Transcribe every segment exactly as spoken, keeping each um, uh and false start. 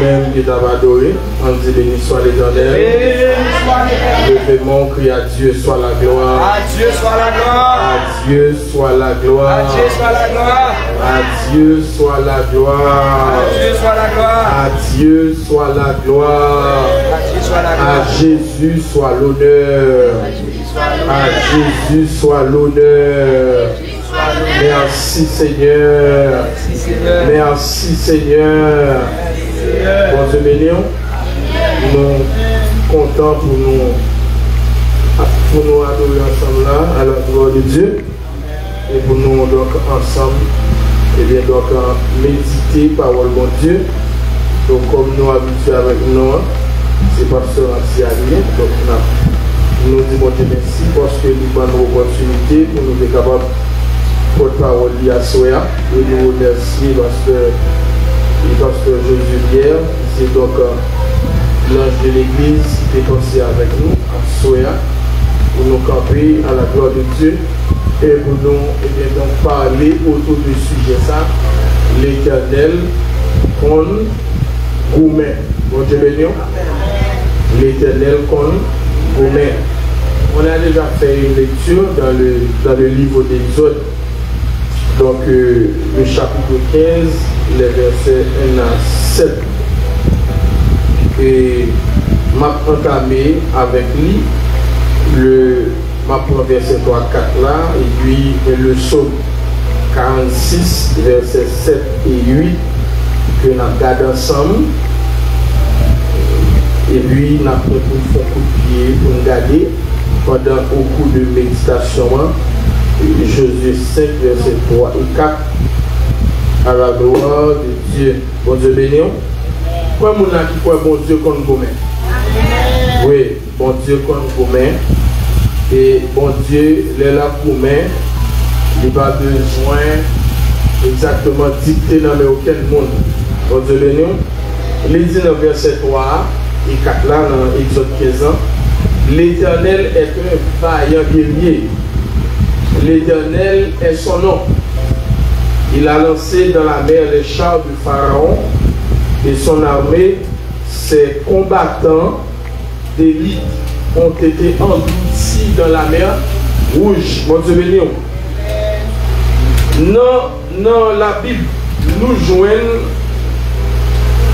Même qui t'a adoré, on dit: Béni soit l'Éternel. Béni soit l'Éternel. Levez mon cri à Dieu soit la gloire. À Dieu soit la gloire. À Dieu soit la gloire. À Dieu soit la gloire. À Dieu soit la gloire. À Dieu soit la gloire. À Dieu soit la gloire. À Jésus soit l'honneur. À Jésus soit l'honneur. Merci Seigneur. Merci Seigneur. Bondye beni w. Nou kontan pou nou pou nou adore ansanm la à la gloire de Dieu. E pou nou donk ansanm, ebyen donk medite pawòl Bondye. Donk kòm nou abitye avèk non an, se pastè Matye a li ye. Donk n ap nou di Bondye mèsi paske li ban nou opòtinite pou nou te kapab pòt pawòl li aswè a. E nou remèsye pastè e pastè José Pierre, ki se donk lanj de legliz, ki te panse avèk nou aswè a pou nou kanpe à la gloire de Dieu. E pou nou, ebyen, donk, pale otou de sijè sa, Letènèl konn goumen. Bondye beni w. Letènèl konn goumen. On a déjà fait une lecture dans le, dans le livre d'Exode, donc euh, le chapitre quinze, les versets un à sept. E m ap antame avèk li le M ap pran vèsè twa, kat la, epi le Sòm karannsis, vèsè sèt e uit, ke n ap gade ansanm. Epi n ap pran pou n fè yon kout pye pou n gade, pandan au cours de méditation an, Jozye senk, vèsè twa e kat, à la gloire de Dieu. Bondye beni w. Kwè moun la ki kwè Bondye konn goumen. Wi. Bondye konn goumen. E Bondye, lè l ap goumen, li pa bezwen egzakteman dikte nan men okenn moun. Bondye beni w. Li di nan vèsè twa e kat la, nan Egzòd kenz lan, L'Éternel est un vaillant guerrier. L'Éternel est son nom. Il a lancé dans la mer les chars de Pharaon et son armée. Ces combattants d'élite ont été engloutis dans la mer Rouge. Bondye beni w. Nan, nan Labib, nou jwenn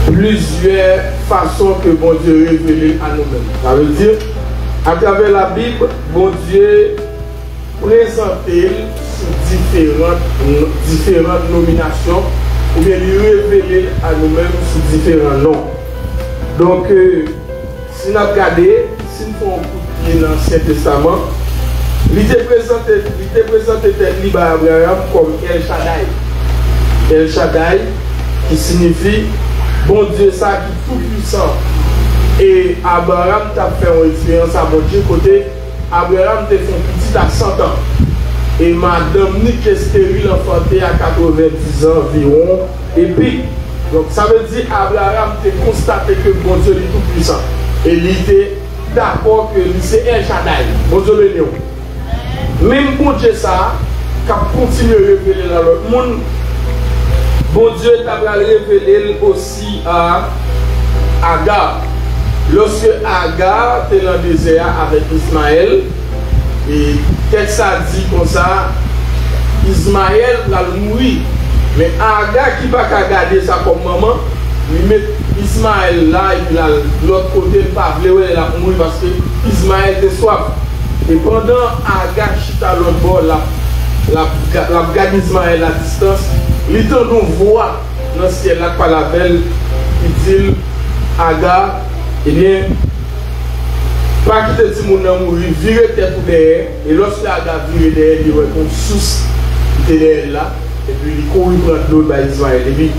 plizyè fason ke Bondye revele a nou menm. Sa vle di, atravè Labib, Bondye prezante l sou diferan, diferan nominasyon, oubyen li revele l a nou menm sou diferan non. Donk, euh, si n ap gade, si n fè yon kout pye nan Ansyen Testaman, li te prezante, li te prezante tèt li bay Abraram kòm El Shaddai. El Shaddai, ki siyifi Bondye sa ki toupwisan. E Abraram t ap fè yon eksperyans a Bondye kote Abraram te fè yon pitit a san tan, e madanm ni ki esteril anfante a katrevendiz an anviwon, epi, donk, sa vle di Abraram te konstate ke Bondye li toupwisan, e li te dakò ke li se El Shaddai. Bondye beni w. Menm Bondye sa a, k ap kontinye revele l a lòt moun, Bondye ta pral revele l osi a Aga. Lòske Aga te nan dezè a avèk Ismayèl, e tèks sa di konsa, Ismayèl pral mouri. Men Aga ki pa ka gade sa kòm manman, li met Ismayèl la, epi l al lòt kote, l pa vle wè l ap mouri paske Ismayèl te swaf. E pandan Aga chita lòt bò, l ap, l ap, l ap gade Ismayèl a distans, li tande yon vwa nan syèl la k pale avè l, ki di l, Aga, ebyen, pa kite timoun nan mouri, vire tèt ou dèyè. E lòske Aga vire dèyè, li wè yon sous ki te dèyè l la, epi li kouri pran dlo l bay Ismayèl. Epi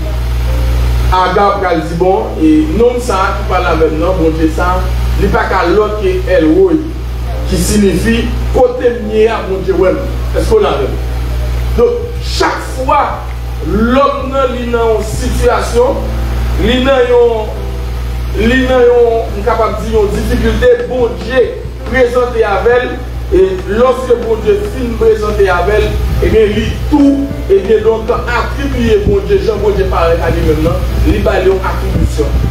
Aga pral di, bon, e nonm sa a ki pale avè m nan, Bondye sa a, li pa ka lòt ke El Roy, ki siyifi, kote m ye a, Bondye wè m. Èske w la avè m? Donk, chak fwa lòm nan li nan yon sitiyasyon, li nan yon, li nan yon, m kapab di yon difikilte, Bondye prezante avè l, e lòske Bondye fin prezante avè l, ebyen, li tou, ebyen, donk, atribiye Bondye, jan Bondye parèt a li menm nan, li ba l yon atribisyon.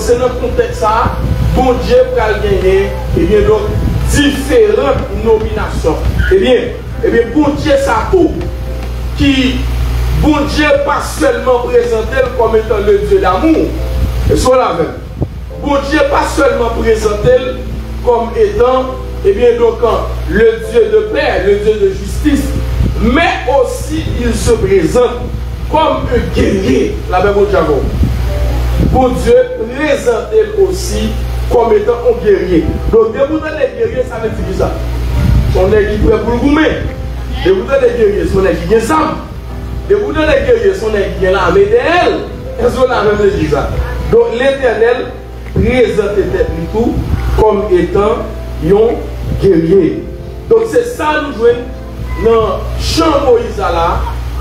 Se nan kontèks sa a, Bondye pral genyen, ebyen, donk, diferan nominasyon. Ebyen, ebyen, Bondye sa tou, ki Bondye pa sèlman prezante l kòm etan le Dieu d'amour. Èske w la avè m? Bondye pa sèlman prezante l kòm etan, ebyen, donk, le Dieu de paix, le Dieu de justice, mais aussi il se présente comme un guerrier. Lapè Bondye avè w. Bondye prezante l osi kòm etan yon gerye. Donk, depi w tande gerye, sa vle di kisa? Se yon nèg ki prè pou l goumen. Depi w tande gerye, se yon nèg ki gen zam. Depi w tande gerye, se yon nèg ki gen lame dèyè l. Èske w la avè m legliz la? Donk, Letènèl prezante tèt li tou kòm etan yon gerye. Donk, se sa nou jwenn nan chan Moyiz la la.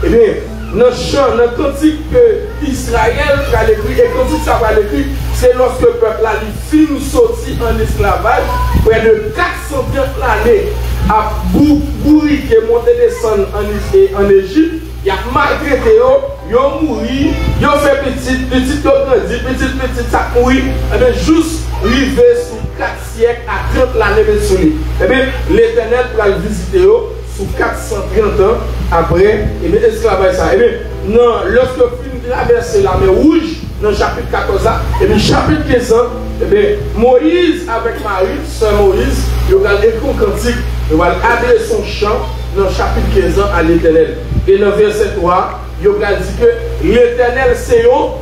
Ebyen, nan chan, nan kantik ke Izrayèl pral ekri, e kantik sa pral ekri, se lòske pèp la li fin soti an esklavaj, prè de kat san trant lane ap bou-, bourike, monte desann an Iz-, e, an Ejip, y ap maltrete yo, yo mouri, yo fè pitit, pitit yo grandi, pitit pitit sa ap mouri, ebyen, jous rive sou kat syèk a trant lane met sou li. Ebyen, Letènèl pral vizite yo sou kat san trant an apre, ebyen, esklavaj sa. Ebyen, nan, lòske yo fin travèse Lamè Wouj, nan chapit katòz la, epi chapit kenz lan, ebyen, Moyiz avèk Mari, sè Moyiz, yo pral ekri yon kantik, yo pral adrese yon chan nan chapit kenz lan a Letènèl. E nan vèsè twa, yo pral di ke Letènèl se yon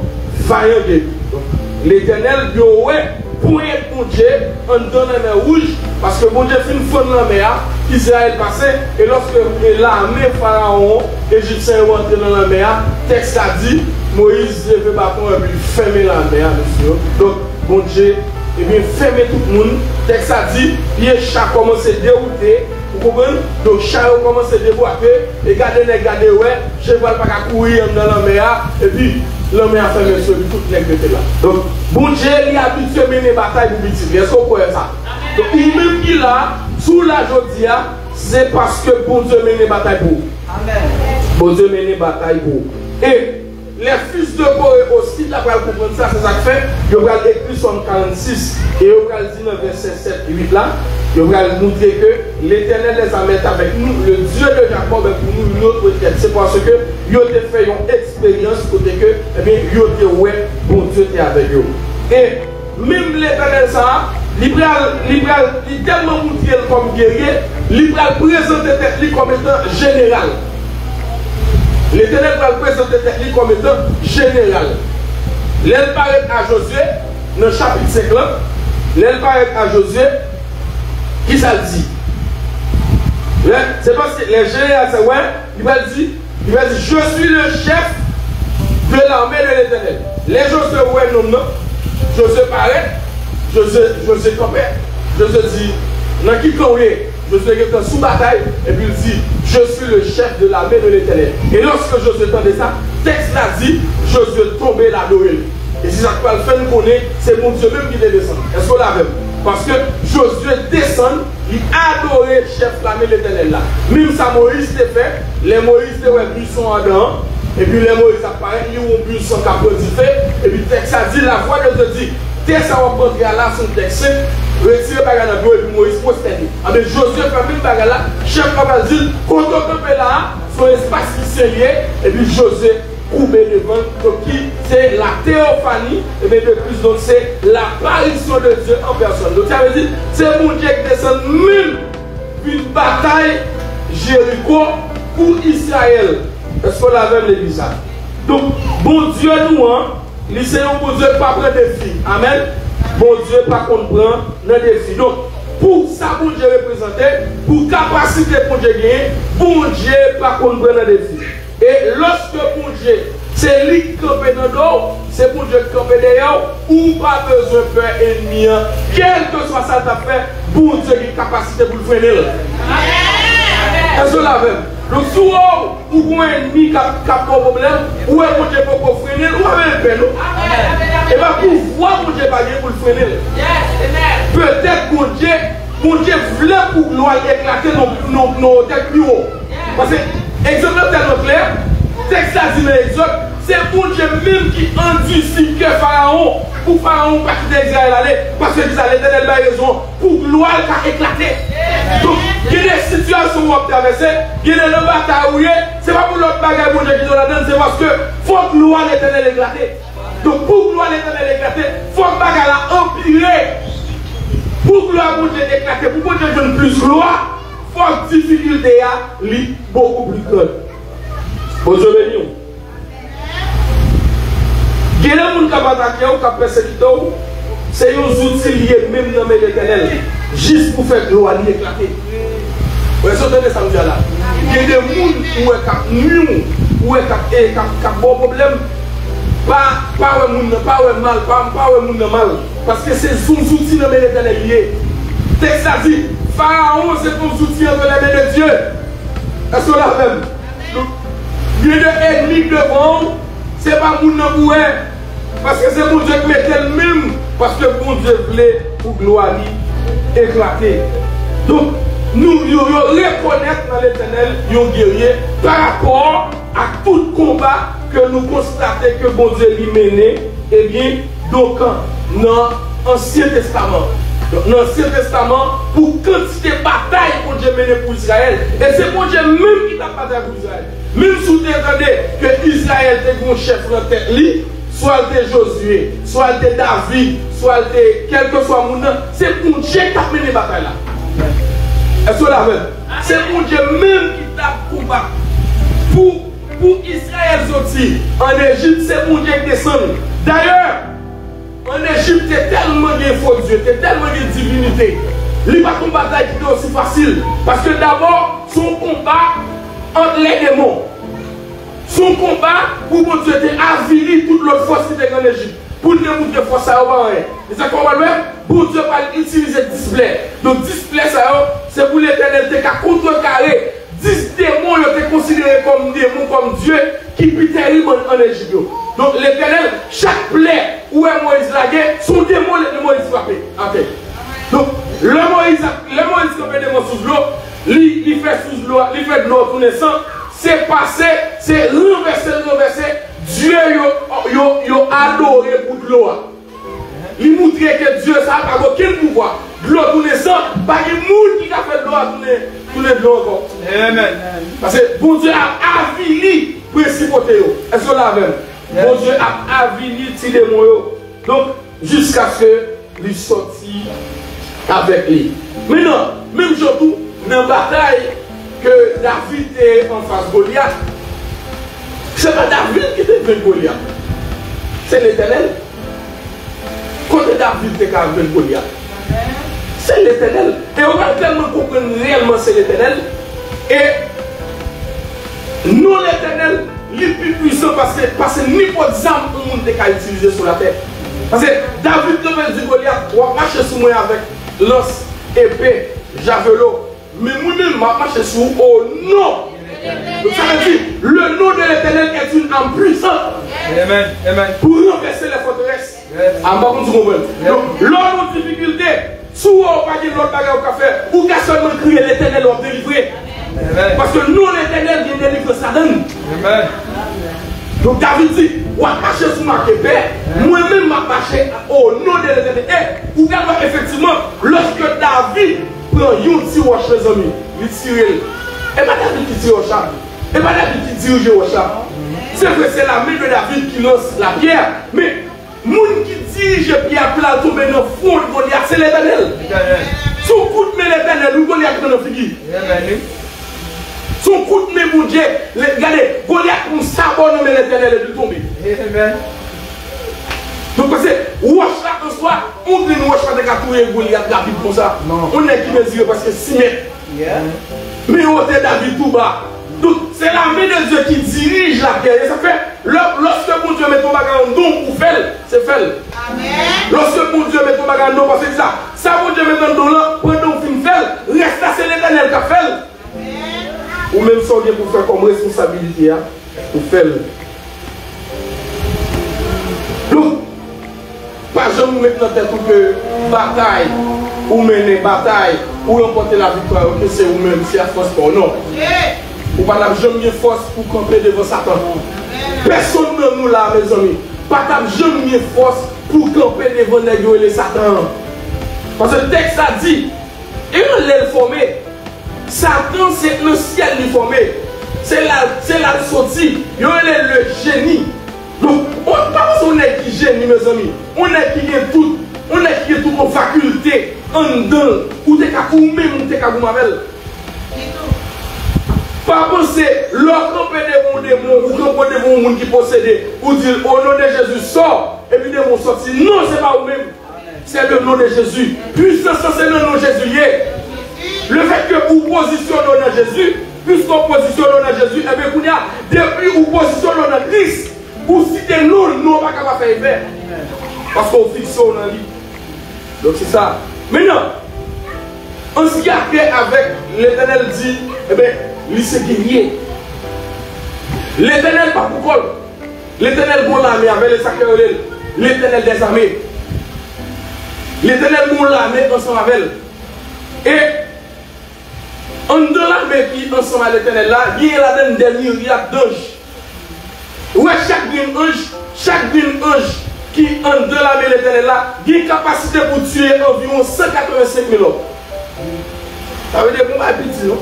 vayan gè. Donk, Letènèl, yo wè ponyèt Bondye anndan Lanmè Wouj, paske Bondye fin fann lanmè a, Izrayèl pase, e lòske, e, lame Farawon, Ejipsyen yo antre nan lanmè a, tèks la di, Moyiz leve baton epi l fèmen lanmè a, mesye yo. Donk, Bondye, ebyen, fèmen tout moun. Tèks la di, pye cha kòmanse dewoute, ou konprann? Donk, cha yo kòmanse debwate, e gade nèg gade wè, cheval pa ka kouri anndan lanmè a, epi lanmè a fèmen sou yo, epi tout nèg rete la. Donk, Bondye, li abitye mennen batay pou pitit li. Èske w kwè sa? Donk, ou menm ki la, si w la jodi a, se paske Bondye mennen batay pou ou. Amèn. Bondye mennen batay pou ou. E les fils de Coré osi, ta pral konprann sa, se sa k fè yo pral ekri Sòm karannsis, e yo pral di nan vèsè sèt, uit la, yo pral montre ke L'Éternel des armées est avec nous, le Dieu de Jacob est pour nous notre retraite. Se paske yo te fè yon eksperyans kote ke, ebyen, yo te wè Bondye te avèk yo. E menm Letènèl sa a, li pral, li pral, li tèlman montre l kòm gerye, li pral prezante tèt li kòm etan jeneral. Letènèl pral prezante tèt li kòm etan jeneral. Lè l parèt a Jozye, nan chapit senk lan, lè l parèt a Jozye, kisa l di? Lè, se paske lè jeneral sa wè, li pral di, li pral di, je suis le chef de l'armée de l'Éternel. Lè Jozye wè nonm nan, Jozye parèt, Jozye, Jozye kanpe, Jozye di, nan ki kan w ye? Jozye gentan sou batay, epi l di, je suis le chef de l'armée de l'Éternel. E lòske Jozye tande sa, tèks la di, Jozye tonbe, l adore l. E se sa k pral fè n konnen se Bondye menm ki te desann. Èske w la avè m? Paske Jozye desann, li adore chèf lame Letènèl la. Menm sa Moyiz te fè, lè Moyiz te wè bison adan an, epi lè Moyiz ap parèt, li wè yon bison k ap pran dife, epi tèks la di, la voix de Dieu dit, tè sa w ap antre a la, se yon tè senp, retire bagay nan pye w, epi Moyiz pwostène. Anben, Jozye fè menm bagay la, chèf la pral di l, kote w kanpe la a, se yon espas ki sen li ye, epi Jozye koube devan l, donk ki se la théophanie, ebyen de plus, donk se l'apparition de Dieu en personne. Donk sa vle di, se Bondye ki desann menm vin batay Jeriko pou Izrayèl. Èske w la avè m legliz la? Donk, Bondye nou an, li se yon Bondye ki pa pran defi. Amèn. Bondye pa konn pran nan defi. Donk, pou sa Bondye reprezante, pou kapasite Bondye genyen, Bondye pa konn pran nan defi. E lòske Bondye, se li k kanpe nan do w, se Bondye k kanpe dèyè w, ou pa bezwen pè ènmi an. Kèlkeswa sa l t ap fè, Bondye gen kapasite pou l frennen l. Èske w la avè m? Donk, si w wè w gon ènmi k ap, k ap ba w pwoblèm, ou wè Bondye poko frennen l, ou pa bezwen pè non. E pa pouvwa Bondye pa gen pou l frennen l. Petèt Bondye, Bondye vle pou glwa l eklate nan, nan, nan wotè k pi wo. Paske egzanp lan tèlman klè, tèks la di nan Egzòd, Se Bondye menm ki andisi kè Farawon, pou Farawon pa kite Izrayèl ale, paske kisa, Letènèl bay rezon, pou glwa l ka eklate. Donk, gen de sitiyasyon w ap travèse, gen de nan batay ou ye, se pa pou lòt bagay Bondye kite w ladan l, se paske fòk glwa Letènèl eklate. Donk, pou glwa Letènèl eklate, fòk bagay la anpire. Pou glwa Bondye eklate, pou Bondye jwenn plis glwa, fòk difikilte a, li bokou pli gran. Bondye beni w. Gen de moun k ap atake w, k ap pèsekite w, se yon zouti li ye menm nan men Letènèl, jis pou fè glwa li eklate. Ou èske w tande sa m di a la? Gen de moun ou wè k ap nwi w, ou wè k ap, e, k ap, k ap ba w pwoblèm, pa, pa wè moun nan, pa wè mal, pa, pa wè moun nan mal. Paske se yon zouti nan men Letènèl li ye. Tèks la di, Farawon se yon zouti entre les mains de Dieu. Èske w la avè m? Gen de ènmi k devan w, se pa moun nan pou wè. Paske se Bondye k mete l menm, paske Bondye vle pou glwa li eklate. Donk, nou, yo, yo rekonèt nan Letènèl yon gerye parapò ak tout konba ke nou konstate ke Bondye li mennen, ebyen, donk, nan Ansyen Testaman. Donk, nan Ansyen Testaman, pou kantite batay Bondye mennen pou Izrayèl, e se Bondye menm ki t ap batay pou Izrayèl. Menm si w te tande ke Izrayèl te gen yon chèf nan tèt li, swa l te Jozye, swa l te David, swa l te kèlkeswa moun nan, se Bondye k t ap mennen batay la. Èske w la avè m? Se Bondye menm ki t ap konbat. Pou, pou Izrayèl soti ann Ejip, se Bondye k desann. Dayè, ann Ejip te tèlman gen fo dye, te tèlman gen divinite. Li pa t yon batay ki te osi fasil. Paske dabò, se yon konba ant lè demon. Se yon konba pou Bondye te avili tout lòt fòs ki te gen ann Ejip. Pou l te moutre fòs sa yo pa anyen. E sa k fè w pral wè, Bondye pral itilize dis plè. Donk, dis plè sa yo, se pou Letènèl te ka kontrekare dis demon yo te konsidere kòm demon, kòm dye, ki pi tèrib ann, ann Ejip yo. Donk, Letènèl, chak plè ou wè Moyiz lage, se yon demon Moyiz frape atè. Donk, lè Moyiz ap, lè Moyiz kanpe devan sous dlo, li, li fè sous dlo a, li fè dlo a tounen san, se pase, se ranvèse l ranvèse, dye yo, yo, yo adore pou dlo a. Li moutre ke dye sa a pa gen okenn pouvwa. Dlo tounen san, pa gen moun ki ka fè dlo a tounen, tounen dlo ankò. Amen. Paske Bondye ap avili prensipote yo. Èske w la avè m? Yes. Bondye ap avili ti demon yo. Donk, jiskaske li sòti avèk li. Mentnan, menm jan tou, nan batay ke David te anfas Golyat, se pa David ki te venk Golyat. Se Letènèl. Kote David te ka venk Golyat? Se Letènèl. E w pral tèlman konprann reyèlman se Letènèl. E non Letènèl, li pi pwisan pase, pase nenpòt zam yon moun te ka itilize sou latè. Paske David te vle di Golyat, w ap mache sou mwen avèk lans, epe, javelo. Men mwen menm, m ap mache sou ou o non. Donk, sa vle di, le nom de l'Éternel est une arme puissante. Amen. Amen. Pou ranvèse lè fòterès. Yes. A, m pa konn si w konprann. Donk, lè w nan difikilte, si w wè w pa gen lòt bagay ou ka fè, ou ka sèlman kriye Letènèl, w ap delivre. Amen. Paske non Letènèl gen delivrans ladan l. Amen. Donk, David di, w ap mache sou m ak epè, mwen menm m ap mache o non de Letènèl. E, ou pral wè efektivman, lòske David pran yon ti wòch, mezanmi, li tire l. E pa David ki tire wòch la. E pa David ki dirije wòch la. Se vre, se lame de David ki lans lapyè, men moun ki dirije pyè a pou l al tonbe nan fwon Golyat, se Letènèl. Letènèl. Se yon kout men Letènèl, wi, Golyat pran nan figi. Amen. Se yon kout men Bondye. Le, gade, Golyat pran sabò nan men Letènèl epi l tonbe. Amen. Donk, paske wòch la an swa, yon grenn wòch pa te ka touye Golyat rapid konsa. Non. Yon nèg ki mezire prèske sis mèt. Yeah. Men wotè David tou ba. Donk, se lame de Dye ki dirije lapyè. E sa fè, lè, lòske Bondye mete yon bagay anndan w pou w fè l, se fè l. Amen. Lòske Bondye mete yon bagay anndan w, paske sa, sa Bondye mete anndan w lan, pandan w fin fè l, rès la se Letènèl k ap fè l. Amen. Ou menm sa w gen pou fè kòm responsabilite a, ou fè l. Donk, pa janm ou met nan tèt ou ke batay ou mennen, batay ou ranpòte laviktwa yo, ke se ou menm, se ak fòs pa w, non. Ou pa t ap janm gen fòs pou kanpe devan Satan. Pèsonn nan nou la, mezanmi, pa t ap janm gen fòs pou kanpe devan nèg yo rele Satan an. Paske tèks la di, e anlè l fòme, Satan se nan syèl li fòme. Se la, se la l soti. Yo rele l le jeni. Donk, ou pa panse yon nèg ki jeni, mezanmi. Yon nèg ki gen tout, yon nèg ki gen tout yon fakilte anndan l. Ou te ka, ou menm, ou te ka goumen avè l. Pa panse, lè w kanpe devan yon demon, ou kanpe devan yon moun ki posede, ou di l, "O non de Jezi, sò," epi demon sòti. Non, se pa ou menm. Se le non de Jezi. Pwisans lan se nan non Jezi l ye. Le fèt ke ou pozisyone w nan Jezi, piske w pozisyone w nan Jezi, ebyen kounye a, depi ou pozisyone w nan Kris, ou site non l, non w pa ka pa fè efè. Paske w fikse w nan li. Donk se sa. Mentnan, an ce qui a trait avec Letènèl di, ebyen, li se gerye. Letènèl pa pou kò l. Letènèl gon lame avè l, e sa k fè yo rele l Letènèl dèzame. Letènèl gon lame ansanm avè l. E anndan lame ki ansanm a Letènèl la, genyen ladan l dè miryad danj. Ou wè chak grenn anj, chak grenn anj ki anndan lame Letènèl la, gen kapasite pou tiye anviwon san katrevensenk mil òm. Sa vle di, bon, pa piti, non?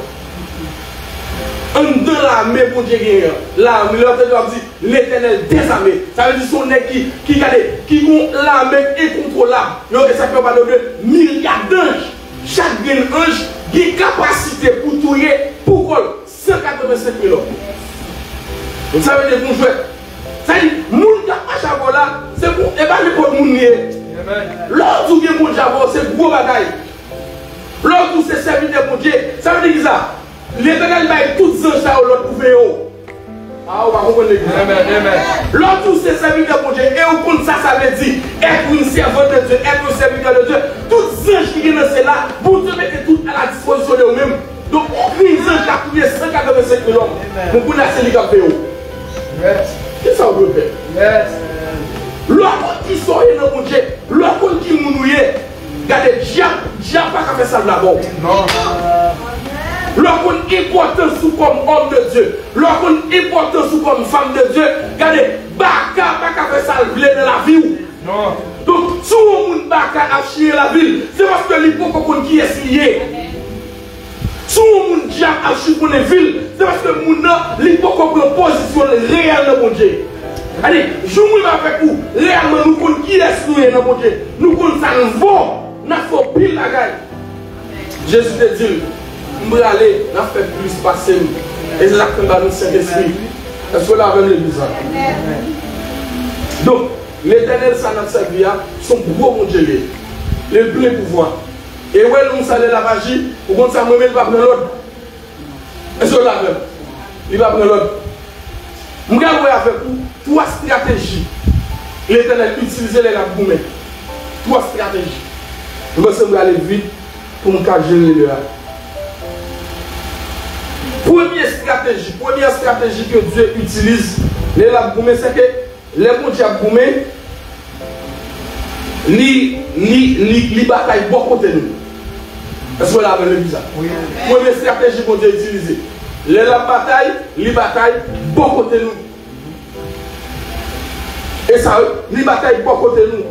Anndan lame Bondye genyen an, lame, lè w tande yo ap di, Letènèl dèzame. Sa vle di se yon nèg ki, ki gade, ki gon lame enkontwolab. Yo, e sa k fè yo pale de miryad danj. Chak grenn anj gen kapasite pou touye, pou kò l, san katrevensenk mil òm. Donk sa vle di gon jwèt. Sa vle di, moun k ap mache avè w la, se pou, e pa nenpòt moun li ye. Lè w di w gen Bondye avè w, se gwo bagay. Lè w di w se sèvitè Bondye, sa vle di kisa? Letènèl bay tout zanj sa yo lòd pou veye w. A, ou pa konprann legliz la. Lè w di w se sèvitè Bondye, e ou konn sa sa vle di, être une servante de Dieu, être un serviteur de Dieu, tout zanj ki gen nan syèl la, Bondye mete tout a la dispozisyon de ou menm. Donk, ou gen zanj k ap touye san katrevensenk mil òm. Bon, kounye a se li k ap veye w. Kisa w dwe fè? Lè w konn kisa w ye nan Bondye, lè w konn ki moun ou ye, gade, dyab, dyab pa ka fè sa l vle avè w. Lè w konn enpòtans ou kòm homme de Dieu, lè w konn enpòtans ou kòm femme de Dieu, gade, baka pa ka fè sa l vle nan lavi w. Donk, si w wè yon moun baka ap chire lavi l, se paske li poko konn kiyès li ye. Si yon moun dyab ap chifonnen vi l, se paske moun nan, li poko pran pozisyon l reyèl nan Bondye. Gade, jou mwen avèk ou, reyèlman, nou konn kiyès nou ye nan Bondye. Nou konn sa n vo, n ap fè yon pil bagay. Jezi te di l, "M prale, n ap fè plis pase m." E se sa k fè l ba nou Sentespri. Èske w la avè m, legliz la? Donk, Letènèl sa n ap sèvi a, se yon gwo Bondye li ye. Li plen pouvwa. E wè, nou sa lè l ap aji, ou konn sa m renmen, li pa pran lòd. Èske w la avè m? Li pa pran lòd. M pral wè avèk ou twa estrateji Letènèl itilize lè l ap goumen. Twa estrateji. M panse m prale vit pou m ka jere lè a. Premye estrateji, premye estrateji ke Dye itilize lè l ap goumen, se ke lè Bondye ap goumen, li, li, li, li batay bò kote nou. Èske w la avè m, legliz la? Premye estrateji Bondye itilize. Lè l ap batay, li batay bò kote nou. E sa, li batay bò kote nou.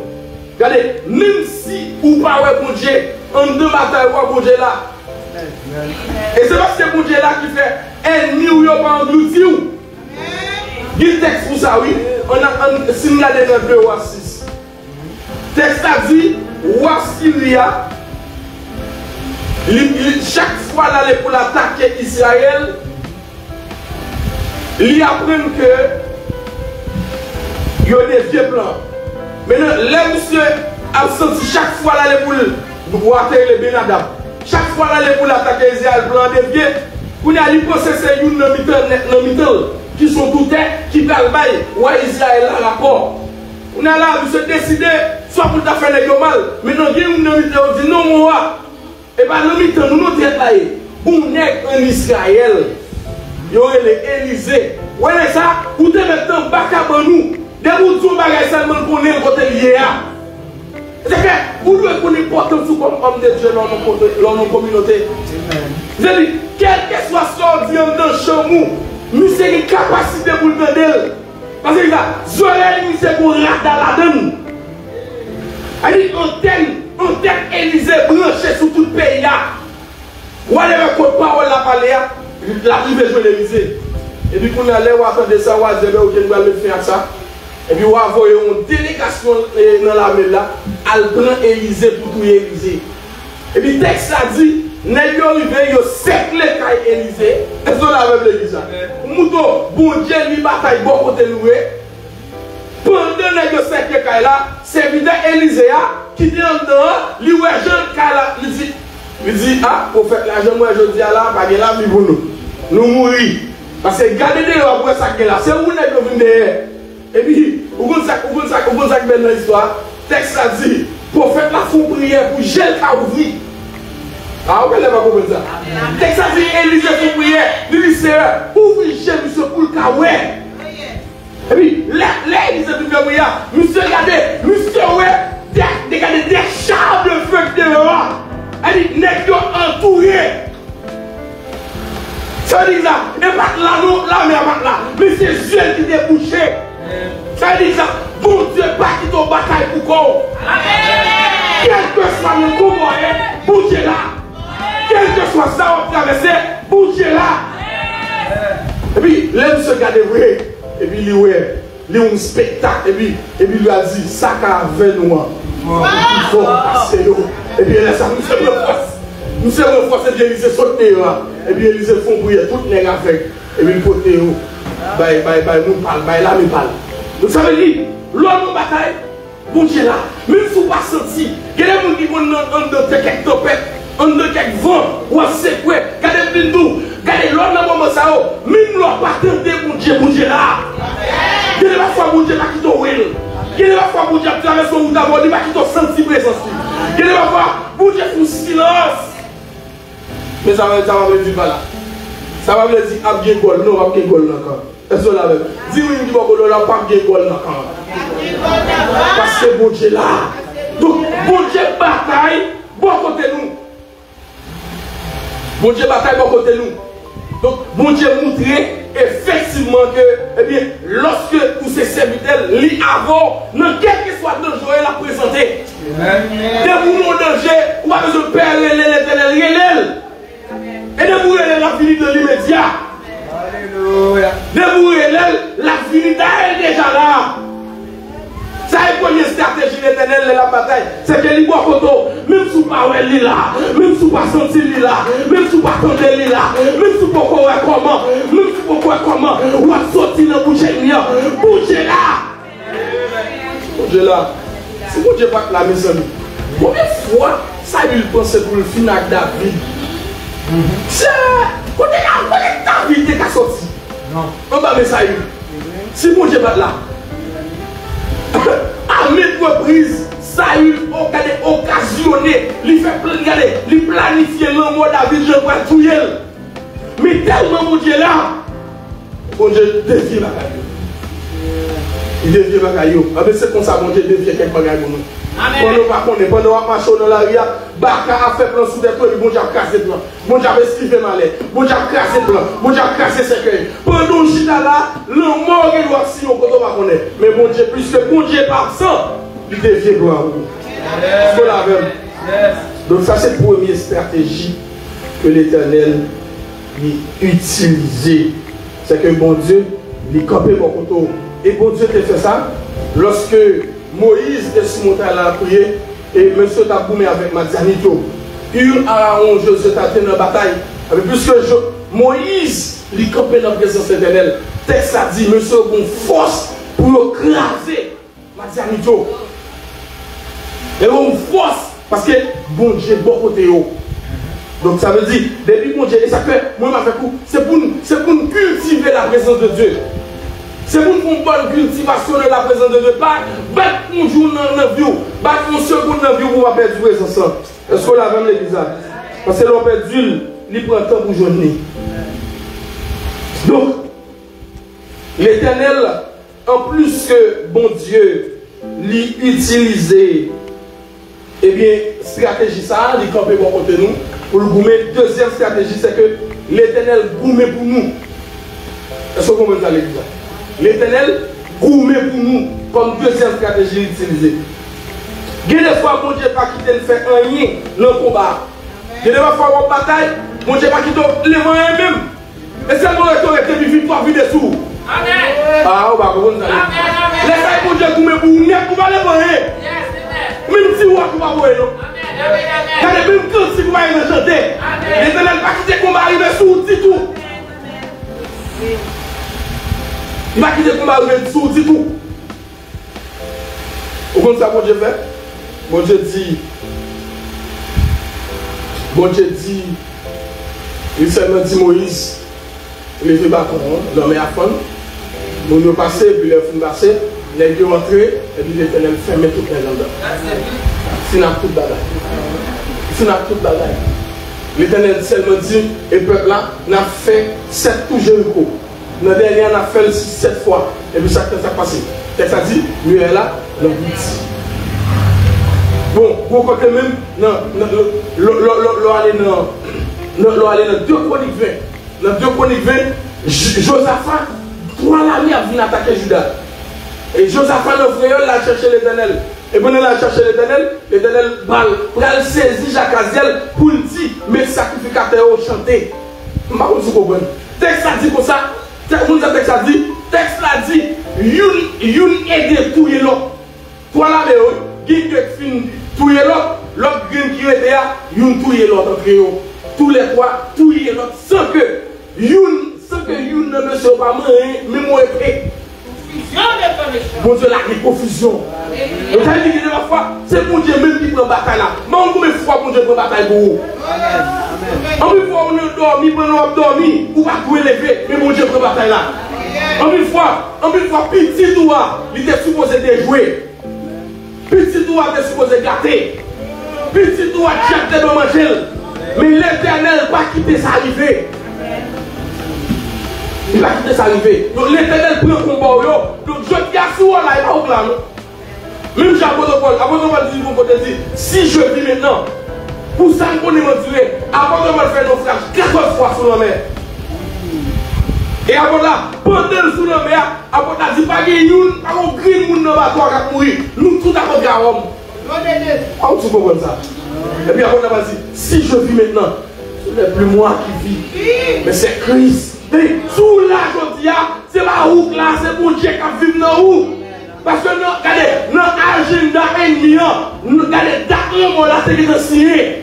Gade, menm si ou pa wè Bondye, anndan batay ou a, Bondye la. E se paske Bondye la ki fè ènmi w yo pa anglouti w. Gen tèks pou sa, wi. Ann, ann, si n gade nan de Wa sis. Tèks la di, wa Siri a, li, li, chak fwa l ale pou l atake Izrayèl, li aprann ke yo devye plan. Mentnan, lè misye ap santi chak fwa l ale pou l, wa te rele Benadab, chak fwa l ale pou l atake Izrayèl, plan an devye, kounye a li panse se youn nan mitan, nan mitan l, ki se yon doutè, ki pral bay wa Izrayèl la rapò. Kounye a la, misye deside, swa pou l ta fè nèg yo mal, mentnan gen youn nan mitan yo di, "Non, mon wa, e pa nan mitan nou non trèt la ye. Gon nèg ann Izrayèl, yo rele Elize. Ou wè nèg sa, ou te mèt anba kabann ou. Depi w di yon bagay sèlman, l konnen l kote l ye a." Se fè, ou dwe konn enpòtans ou kòm homme de Dieu nan yon kote, nan yon kominote. Se di, kèlkeswa sa w di anndan chanm ou, misye gen kapasite pou l tande l. Paske sa, zòrèy Elize gon rada ladan l. Sa di antèn, antèn Elize branche sou tout peyi a. W ale wè kot pawòl la pale a, l ap rive jwenn Elize. Epi kounye a, lè w a tande sa, w a di, enben, oke, nou pral met fen ak sa. Epi w a voye yon delegasyon, e, nan lame l la, al pran Elize pou touye Elize. Epi tèks la di, nèg yo rive, yo sèkle kay Elize. Èske w la avè m legliz la? Mouton, Bondye li batay bò kote nou ye. Pandan nèg yo sèkle kay la, sèvitè Elize a, ki te anndan an, li wè jan kay la, li di, li di, a, pwofèt la, jan m wè jodi a la, pa gen lavi pou nou. Nou mouri. Paske gade deyò a, pou wè sa k gen la. Se ou nèg yo vin dèyè. Epi, ou konn sa, ou konn sa, ou konn sa k bèl nan istwa a? Tèks la di, pwofèt la fè yon priyè pou je l ka ouvri. A, ou genlè pa konprann sa. Tèks la di, Elize fè yon priyè, li di, Seyè, ouvri je misye pou l ka wè. Epi, lè, lè Elize fin fè priyè a, misye gade, misye wè, de, de gade de char de feu k deyò a. Sa di, nèg yo antoure. Sa vle di sa, e pa t la non, lame a pa t la, men se zye l ki te bouche. Sa vle di sa, Bondye pa kite w batay pou kò w. Kèlkeswa nan konba w ye, Bondye la. Kèlkeswa sa w ap travèse, Bondye la. Epi, lè misye gade vre, epi li wè, li yon spektak, epi, epi li a di, sa k avè nou an, nou pi fò pase yo. Epi lè sa, misye pran fòs. Misye pran fòs, epi Elize sot deyò a. Epi Elize fè yon priyè, tout nèg avèg. Epi l pote yo bay, bay, bay moun pa l, bay lame pa l. Donk, sa vle di, lè w nan batay, Bondye la. Menm si w pa santi, gen de moun ki konn nan anndan kèk tanpèt, anndan kèk van, w ap sekwe. Gade m vin di w, gade lè w nan moman sa yo, menm lè w pa tande Bondye, Bondye la. Gen de pafwa Bondye pa kite w wè l. Gen de pafwa Bondye ap travèse yon wout avè w, li pa kite w santi prezans li. Gen de pafwa Bondye fè yon silans. Men sa, sa pa vle di pa la. Sa pa vle di ap gen gòl, non, ap gen gòl nan kan. Èske w la avè m? Di wi, m di bò kote w la, p ap gen gòl nan kan. Paske Bondye la. Donk, Bondye batay bò kote nou. Bondye batay bò kote nou. Donk, Bondye montre efektivman ke, ebyen, lòske ou se sèvitè l, li avè w nan kèlkeswa danje w ye, l ap prezante. Depi w nan yon danje, ou pa bezwen pè rele Letènèl, rele l. E depi w rele l, l ap vini nan limedya. Depi w rele l, l ap vini. Dayè, l deja la. Sa e premye estrateji Letènèl lè l ap batay. Se ke li bò kote w. Menm si w pa wè l, li la. Menm si w pa santi l, li la. Menm si w pa tande l, li la. Menm si w poko wè kòman. Menm si w poko wè kòman w ap soti nan bouch ènmi an. Bondye la. Bondye la. Si Bondye pa t la, mezanmi, konbyen fwa Sayil panse pou l fin ak David? Se, kote, kote David te ka soti? Anba men Sayil. Si Bondye pa t la. A maintes reprises, Sayil, o, gade, okazyone, li fè plan, gade, li planifye lanmò David, jan l pral touye l. Men tèlman Bondye la, Bondye devye bagay yo. Li devye bagay yo. Anben, se konsa Bondye devye kèk bagay pou nou. Pandan w pa konnen, pandan w ap mache w nan lari a, baka ap fè plan sou tèt ou, epi Bondye ap kraze plan. Bondye ap eskive malè. Bondye ap kraze plan. Bondye ap kraze sèkèy. Pandan w chita la, lanmò gen dwa ap siyen w kote w pa konnen. Men Bondye, piske Bondye pa absan, li devye plan pou ou. Èske w la avè m? Donk, sa se premye estrateji ke Letènèl li itilize. Se ke Bondye, li kanpe bò kote w. E Bondye te fè sa, lòske Moyiz te sou montay la ap priye, e mesye yo t ap goumen avèk Madyanit yo. Ur, Arawon, Jozye ta te nan batay. Epi piske Jo-, Moyiz, li kanpe nan prezans Letènèl, tèks la di, mesye yo gon fòs pou yo kraze Madyanit yo. E yo gon fòs, paske Bondye bò kote yo. Donk, sa vle di, depi Bondye, e sa k fè, mwen menm avèk ou, se pou n, se pou n kiltive la prezans de Dye. Se pou n fè yon bòn kiltivasyon de la prezans de Dye. Pa bat yon jou nan, nan vi w, bat yon segonn nan vi w pou w pa pèdi prezans lan. Èske w la avè m, legliz la? Paske lè w pèdi l, li pran tan pou jwenn li. Donk, Letènèl, anplis ke Bondye, li itilize Ebyen, estrateji sa a, li kanpe bò kote nou, pou l goumen. Dezyèm estrateji, se ke Letènèl goumen pou nou. Èske w konprann sa, legliz la? Letènèl goumen pou nou kòm dezyèm estrateji li itilize. Gen de fwa, Bondye pa kite n fè anyen nan konba a. Gen de fwa w ap batay, Bondye pa kite w leve anyen menm. E sèlman rete w rete, epi viktwa vide sou ou. Amèn. Ah, ou pa konprann sa, non? Amèn, amèn. Lè sa, Bondye goumen pou ou nèt, ou pa leve anyen. Yes, amen. Menm ti wòch ou pa voye, non. Amèn, amèn, amèn. Gade, menm kantik ou pa rive chante. Amèn. Letènèl pa kite konba rive sou ou ditou. Li pa kite konba rive sou ou ditou. Ou konn sa Bondye fè? Bondye di, Bondye di, li sèlman di Moyiz, leve baton an, lanmè a fann, moun yo pase, epi lè yo fin pase, nèg yo antre, epi Letènèl fèmen tout nèg anndan. Fin ak tout bagay. Fin ak tout bagay. Letènèl sèlman di, e pèp la, n ap fè sèt tou Jeriko. Nan dènye a, n ap fè l sèt fwa. Epi sa k fè sa k pase? Tèks la di, mirèy la nan bouti. Bon, gwo kote menm, nan, nan, lè, lè, lè, lè w ale nan, nan, lè w ale nan de Kwonik ven, nan de Kwonik ven, J-, Jozafa, twa lame ap vin atake Jida. E Jozafa nan frè yo, l al chèche Letènèl. E pandan l al chèche Letènèl, Letènèl pral, pral sezi Jakazyèl pou l di, men sakrifikatè yo chante. M pa konn si w konprann. Tèks la di konsa, tè-, ou konn sa tèks la di? Tèks la di, youn, youn ede touye lòt. Twa lame yo, gen de k fin touye lòt, lòt grenn ki rete a, youn touye lòt antre yo. Toulètwa touye lòt san ke youn, san ke youn nan mesye yo pa manyen menm yon epe. Bondye lage konfizyon. Yo ta di gen de lòt fwa, se Bondye menm ki pran batay la. Men konbyen fwa Bondye pran batay pou ou? Anpil fwa ou nan dòmi, pandan w ap dòmi, ou pa dwe leve, men Bondye pran batay la. Anpil fwa, anpil fwa pitit ou a, li te sipoze dejwe. Pitit ou a te sipoze gate. Pitit ou a dyab te dwe manje l. Men Letènèl pa kite sa rive. Li pa kite sa rive. Donk Letènèl pran konba w yo. Donk jodi a si w la, e pa ou k la non. Menm jan apot Pòl, apot Pòl di yon kote di, si je vis maintenant, pou sa m konnen m andire, apot Pòl fè nofraj katòz fwa sou lanmè. E apot la, pandan l sou lanmè a, apot la di pa gen youn, pa gen yon grenn moun nan bato a k ap mouri. Nou tout apot ka wòm. A, ou tou konprann sa. Epi apot la pral di, si je vis maintenant, ce n'est plus moi qui vis, mais c'est Christ. Si w la jodi a, se pa ou k la, se Bondye k ap viv nan ou. Paske nan, gade, nan ajanda ènmi an, n-, gade dat lanmò la te gentan siyen.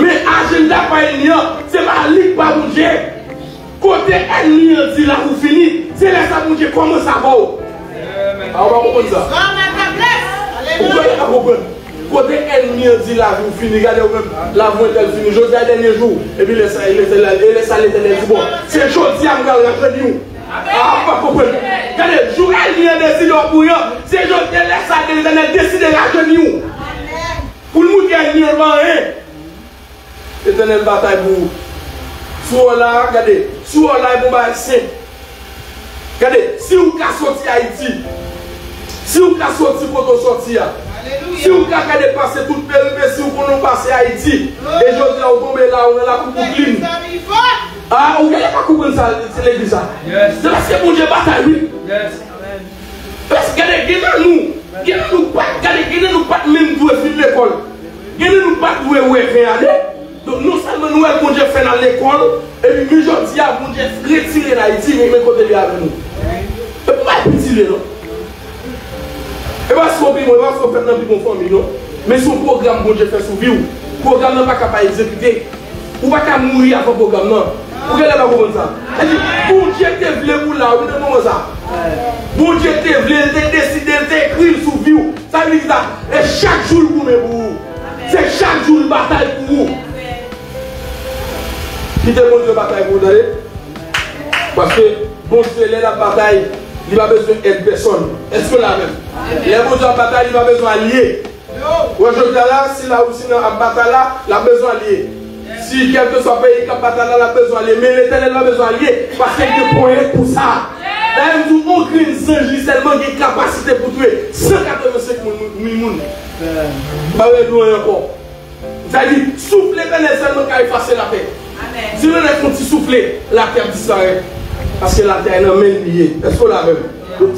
Men ajanda pa ènmi an, se pa li k pa Bondye. Kote ènmi an di la pou fini, se lè sa Bondye kòmanse avè w. A, ou pa konprann sa? Ou kwè yo pa konprann? Kote ènmi an di lavi w fini, gade ou menm, lavi w entèl fini. Jodi a dènye jou, epi lè sa, lè sa, lè sa Letènèl di, bon, se jodi a m pral rajeuni w. A, ou pa konprann. Gade, jou ènmi an deside w pou yon, se jodi a lè sa Letènèl deside rajeuni w. Pou l montre ènmi an pa anyen. Letènèl batay pou ou. Si w la, gade, si w la, e bon bagay senp. Gade, si w ka soti Ayiti, si w ka soti kote w soti a, si w ka gade pase tout peripesi w konnen w pase Ayiti, e jodi a w tonbe la, ou nan lakou Bouklin. A, ou genlè pa konprann sa, se legliz sa. Se paske Bondye batay, wi. Paske gade, gen nan nou, gen nan nou pa, gade, gen nan nou pa t menm dwe fin lekòl. Gen nan nou pa t dwe wè ven ane. Donk, non sèlman nou wè Bondye fè n al lekòl, epi men jodi a, Bondye retire n Ayiti, men, men kote li avè nou. E pou bay piti li, non. E pa sou pi bon, e pa sou fèt nan pi bon fanmi, non. Men se yon pwogram Bondye fè sou vi w. Pwogram nan pa ka pa egzekite. Ou pa ka mouri avan pwogram nan. Ou genlè pa konprann sa. Sa di, Bondye te vle pou la, wi, nan moman sa. Bondye te vle, l te deside, l te ekri l sou vi w. Sa vle di sa, e chak jou l goumen pou ou. Se chak jou l batay pou ou. Kite Bondye batay pou ou, tande. Paske Bondye, lè l ap batay, li pa bezwen èd pèsòn. Èske w la menm? Lè Bondye ap batay, li pa bezwen alye. Wè, jodi a la, si Larisi nan ap batay la, l ap bezwen alye. Si kèlkeswa peyi k ap batay la, l ap bezwen alye. Men Letènèl pa bezwen alye, paske l gen ponyèt pou sa. Dayè, m di w, yon grenn zanj li sèlman gen kapasite pou touye san katrevensenk moun, mil moun. Pa bezwen di w anyen ankò. Sa di, souf Letènèl sèlman ka efase latè. Si Letènèl fè yon ti soufle, latè ap disparèt. Paske latè a nan men l li ye. Èske w la avè m?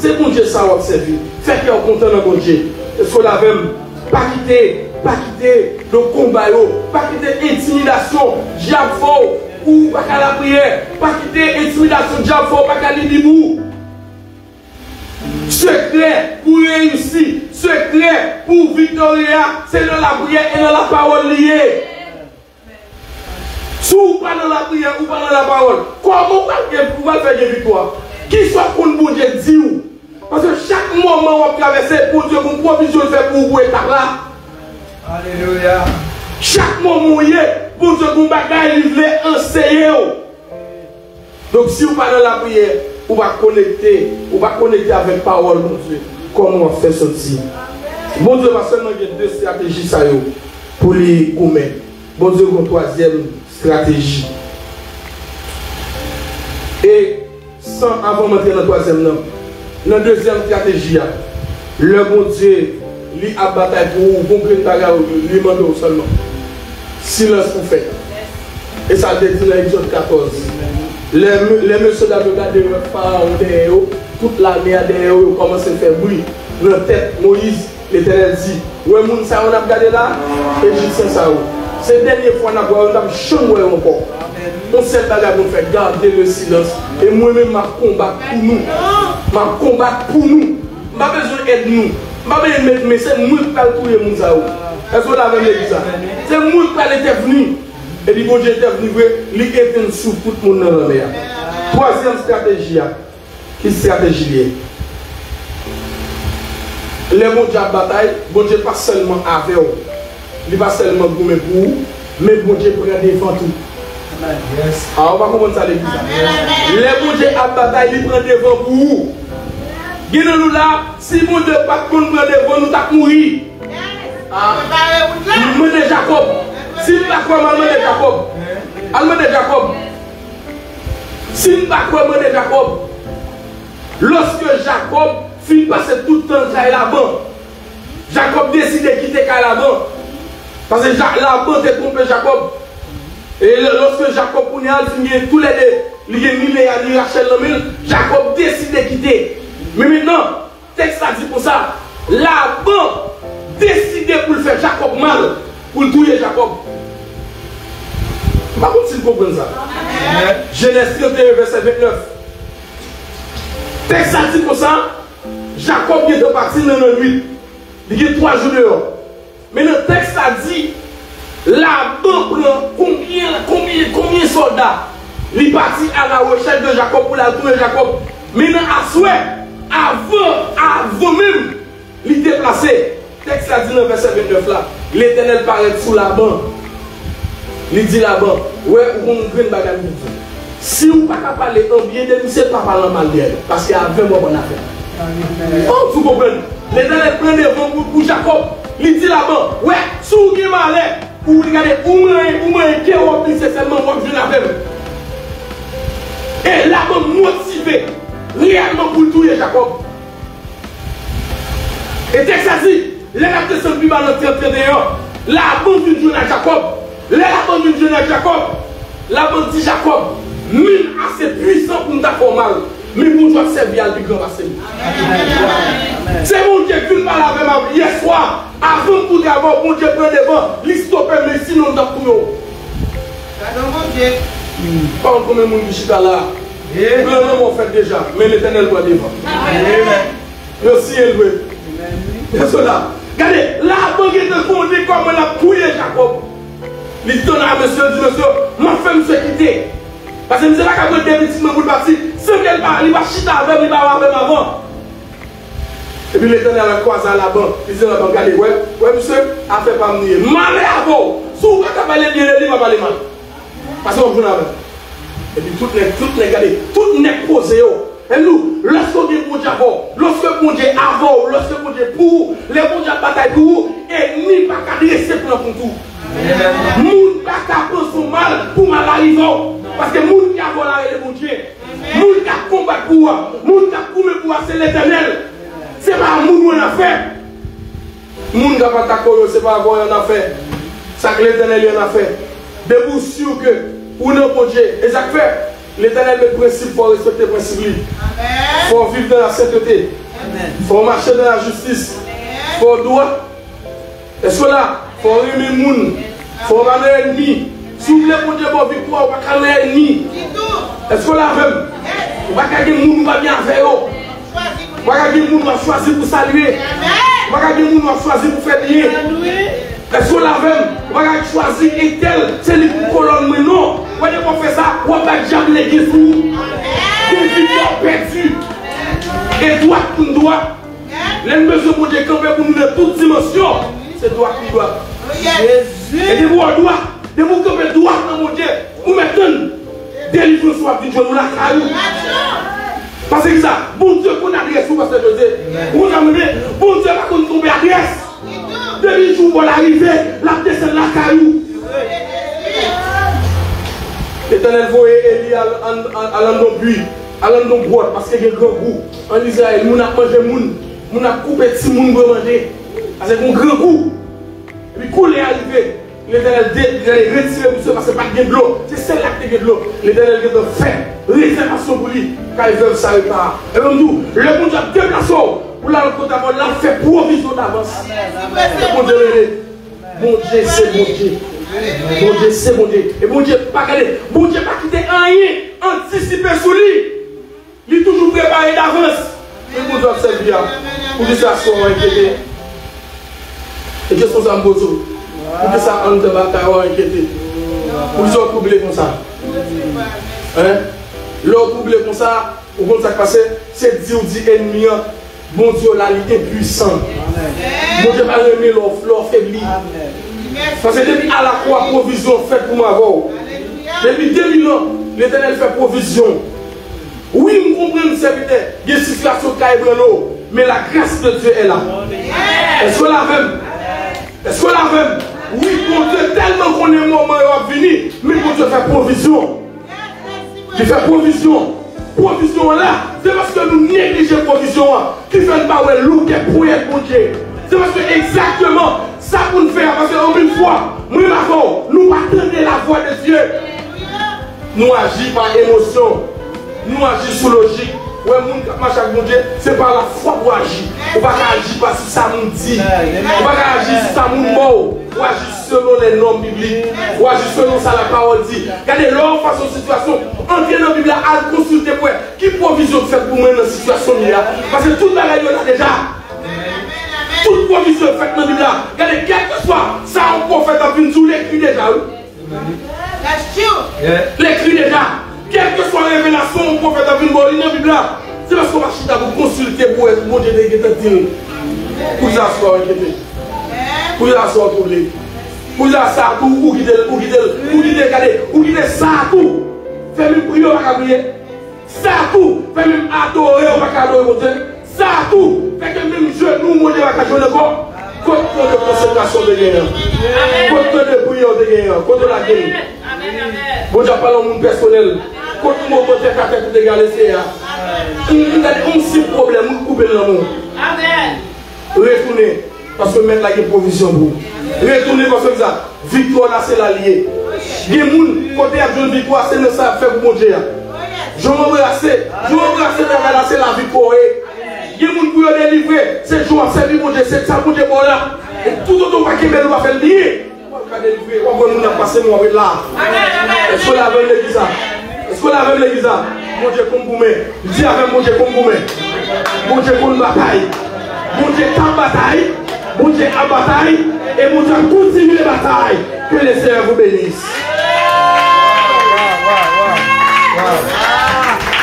Se Bondye sa w ap sèvi. Fè kè w kontan nan Bondye. Èske w la avè m? Pa kite, pa kite nan konba yo. Pa kite entimidasyon dyab fè w ou pa ka lapriyè. Pa kite entimidasyon dyab fè w pa ka li Bib ou. Sekrè pou reyisi, sekrè pou viktorya, se nan lapriyè e nan lapawòl li ye. Si w pa nan lapriyè, ou pa nan lapawòl, kòman w pral gen, ou pral fè gen viktwa? Kisa w konn Bondye di w? Paske chak moman w ap travèse, Bondye gen yon pwovizyon l fè pou ou pou etap la. Alelouya. Chak moman w ye, Bondye gen yon bagay li vle anseye w. Donk, si w pa nan lapriyè, ou pa konekte, ou pa konekte avèk pawòl Bondye, kòman w ap fè sòti? Bondye pa sèlman gen de estrateji sa yo pou li goumen. Bondye gen yon twazyèm estrateji. E san, avan m antre nan twazyèm nan, nan dezyèm estrateji a, lè Bondye li ap batay pou ou, gon grenn bagay li mande w sèlman. Silans pou fè. E sa l te di nan Egzòd katòz. Lè, lè mesye dam yo gade yo wè Farawon dèyè yo, tout lame a dèyè yo, yo kòmanse fè bri nan tèt Moyiz. Letènèl di, "Wè moun sa yo n ap gade la, Ejipsyen sa yo. Se dènye fwa n ap wè yo, n p ap janm wè yo ankò. Yon sèl bagay pou n fè, garde le silence. E mwen menm, m ap konbat pou nou. M ap konbat pou nou. M pa bezwen èd nou. M pa bezwen met men, se mwen k pral touye moun sa yo." Èske w la avè m legliz la? Se mwen k pral entèvni. Epi Bondye entèvni vre, li etenn souf tout moun nan lanmè a. Twazyèm estrateji a, ki estrateji li ye? Lè Bondye ap batay, Bondye pa sèlman avè w, li pa sèlman goumen pou ou, men Bondye pran devan tou. Amen. Yes. A, ou pa konprann sa legliz la. Amen. Lè Bondye ap batay, li pran devan pou ou. Gen nan nou la, si Bondye pa t konn pran devan, nou t ap mouri. Yes. A. Prepare wout la. Mande Jakòb. Si n pa kwè m, al mande Jakòb. Al mande Jakòb. Si n pa kwè, mande Jakòb. Lòske Jakòb fin pase tout tan l kay Laban, Jakòb deside kite kay Laban. Paske Ja-, Laban te twonpe Jakòb. E lè, lòske Jakòb kounye a, l fin gen toulède, li gen ni Leya ni Rachèl nan men l, Jakòb deside kite. Men mentnan, tèks la di konsa, Laban deside pou l fè Jakòb mal, pou l touye Jakòb. M pa konn si n konprann sa. Amen. Jenèz trannteyen, vèsè ventnèf. Tèks la di konsa, Jakòb gentan pati nan lannwit. Li gen twa jou deyò. Men nan tèks la di, Laban pran konbyen, konbyen, konbyen sòlda? Li pati à la recherche de Jacob pou l al touye Jakòb. Men nan aswè, avan, avan menm li deplase, tèks la di nan vèsè ventnèf la, Letènèl parèt sou Laban. Li di Laban, "Wè, ou gon grenn bagay pou di. Si ou pa ka pale an byen de misye, pa pale an mal de l, paske avè m w ap annafè." Amen. Bon, ou konprann? Letènèl pran devan pou, pou Jakòb. Li di Laban, "Wè, si w gen malè, ou gade, ou manyen, ou manyen kewòb li, se sèlman w ap jwenn avè m." E Laban motive reyèlman pou l touye Jakòb. E tèks la di, lè l ap desann pi ba nan trannteyen an, Laban vin jwenn ak Jakòb. Lè Laban vin jwenn ak Jakòb, Laban di Jakòb, "Min ase pwisan pou m ta fè w mal, men Bondye w ap sèvi a l pi gran pase m." Se Bondye k vin pale avè m yèswa, avan m koute avè w, Bondye pran devan, li stope m, sinon m t ap touye w. Gadon Bondye. Pa konn konbyen moun ki chita la. Plan lanmò fèt deja, men Letènèl pran devan. Amen. Yo siyen l vre. Yo sou la. Gade, Laban gentan konnen kòman l ap touye Jakòb. Li tann a mesye, di mesye, "M ap fè misye kite. Paske misye pa ka pran de pitit mwen pou l pati. San ke li pa, li pa chita avè m, li pa avè m avan." Epi Letènèl al kwaze a Laban. Li di Laban, "Gade, wè, wè misye, afè pa m li ye. Malè avè w. Si w pa ka pale byen de li, pa pale mal." Paske w ap jwenn avè l. Epi tout nèg, tout nèg, gade, tout nèg poze yo. Ennou, lòske w gen Bondye avè w, lòske Bondye avè w, lòske Bondye pou ou, lè Bondye ap batay pou ou, ènmi pa ka drese plan kont ou. Moun pa ka panse w mal pou mal arive w. Paske moun ki avè w la rele Bondye. Moun k ap konbat pou ou a, moun k ap goumen pou ou a, se Letènèl. Se pa moun ou annafè. Moun k ap atake w yo, se pa avè w yo annafè. Sa k Letènèl yo annafè. Depi w si ke ou nan Bondye, e sa k fè Letènèl met prensip, fò w respekte prensip li. Amen. Fò w viv nan la sentete. Fò w mache nan la jistis. Fò w dwat. Èske w la? Fò w renmen moun. Fò w pa nan ènmi. Si w vle Bondye ba w viktwa, ou pa ka nan ènmi. Èske w la avè m? Ou pa ka gen moun ou pa byen avè yo. Ou pa ka gen moun w ap chwazi pou salye. Ou pa ka gen moun w ap chwazi pou fè byen. Èske w la avè m? Ou pa ka chwazi entèl, se li pou kolòn mwen, non. Wè, depi w fè sa, w ap bay dyab lege sou ou. Gen viktwa w pèdi. E dwat pou n dwat. Lè n bezwen Bondye kanpe pou nou nan tout dimansyon, se dwat pou n dwat. E depi w dwat, depi w kanpe dwat nan Bondye, ou mèt tann delivrans w ap vin jwenn ou lakay ou. Paske kisa? Bondye konn adrès ou, pastè Jose. Ou konn sa m rele? Bondye pa konn twonpe adrès. Depi jou w bò l arive, l ap desann lakay ou. Letènèl voye Eli al, al, al, al anndan pwi, al anndan gwòt, paske gen grangou. Ann Izrayèl, moun ap manje moun, moun ap koupe timoun pou yo manje. Paske gen grangou. Epi koulè a rive, Letènèl de, de, retire misye paske pa t gen dlo. Se sèl la ki te gen dlo. Letènèl gentan fè rezèvasyon pou li kay vèv Sarepta a. E mwen m di w, lè Bondye ap deplase w pou l al kote avè w, l ap fè pwovizyon davans. Se Bondye rele. Bondye se Bondye. Bondye se Bondye. E Bondye pa gade. Bondye pa kite anyen antisipe sou li. Li toujou prepare davans. Men Bondye w ap sèvi a, poukisa aswè w enkyete? E kesyon sa m poze w. Poukisa anndan batay w enkyete? Poukisa w twouble konsa? Hein? Lè w twouble konsa, ou konn sa k pase? Se di w di ènmi an, Bondye w la, li enpwisan. Bondye pa renmen lè w, lè w febli. Paske depi alakwa pwovizyon fèt pou mwen avè w. Depi de mil an, Letènèl fè pwovizyon. Wi, m konprann, sèvitè, gen sitiyasyon k ka ebranle w, men la grâce de Dieu est là. Èske w la avè m? Èske w la avè m? Wi, Bondye tèlman konnen moman yo ap vini, men Bondye fè pwovizyon. Li fè pwovizyon. Pwovizyon an la, se paske nou neglije pwovizyon an ki fè n pa wè loutè ponyèt Bondye. Se paske egzakteman sa pou n fè a, paske anpil fwa, mwen avè w, nou pa tande lavwa de Dye. Nou aji pa emosyon. Nou aji sou lojik. Ou wè, moun k ap mache ak Bondye, se pa lafwa pou aji. Ou pa ka aji pa sou sa moun di. Ou pa ka aji sou sa moun ba w. Ou aji selon les normes bibliques. Ou aji selon sa la parole dit. Gade, lè w fas yon sitiyasyon, antre nan Bib la, al konsilte pou wè ki pwovizyon k fèt pou mwen nan sitiyasyon m ye a. Paske tout bagay yo la deja. Tout pwovizyon k fèt nan Bib la. Gade, kèlkeswa sa yon pwofèt ap vin di w, l ekri deja, wi. L ekri deja. Kèlkeswa revelasyon yon pwofèt ap vin ba w, li nan Bib la. Se paske w pa chita pou konsilte pou wè si Bondye te gentan di l. Poukisa aswè w enkyete? Poukisa aswè w twouble? Poukisa sa tou, ou kite l, ou kite l, ou kite, gade, ou kite sa tou fè menm priye w pa ka priye? Sa tou fè menm adore w pa ka adore Bondye? Sa tou fè ke menm jenou Bondye pa ka jwenn ankò? Kot tan de konsekrasyon w te genyen an? Kot tan de priyè w te genyen an? Kote w lage l? Bondye ap pale yon moun pèsonèl. Kot mo tèt a tèt ou te gen a Seyè a? M gade yon senp pwoblèm, ou koupe l nan men w. Retounen, paske Mèt la gen pwovizyon pou ou. Retounen, paske sa, viktwa w la se la l ye. Gen moun, kote y ap jwenn viktwa, se nan sa y ap fè pou Bondye a. Jan w anbrase, jan w anbrase travay la, se la viktwa w ye. Gen moun pou yo delivre, se jan w ap sèvi Bondye, se sa Bondye ba w la. E toutotan w pa kenbe l, ou pa fè l byen. W ap ka delivre, w ap wè moun ap pase, men w ap ret la. Èske w la avè m legliz la? Èske w la avè m legliz la? Bondye konn goumen. Di avè m, Bondye konn goumen. Bondye konn batay. Bondye t ap batay. Bondye ap batay. E Bondye ap kontinye batay. Que le Seigneur vous bénisse.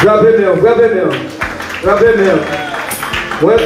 Frape men w, frape men w, frape men w. Mwen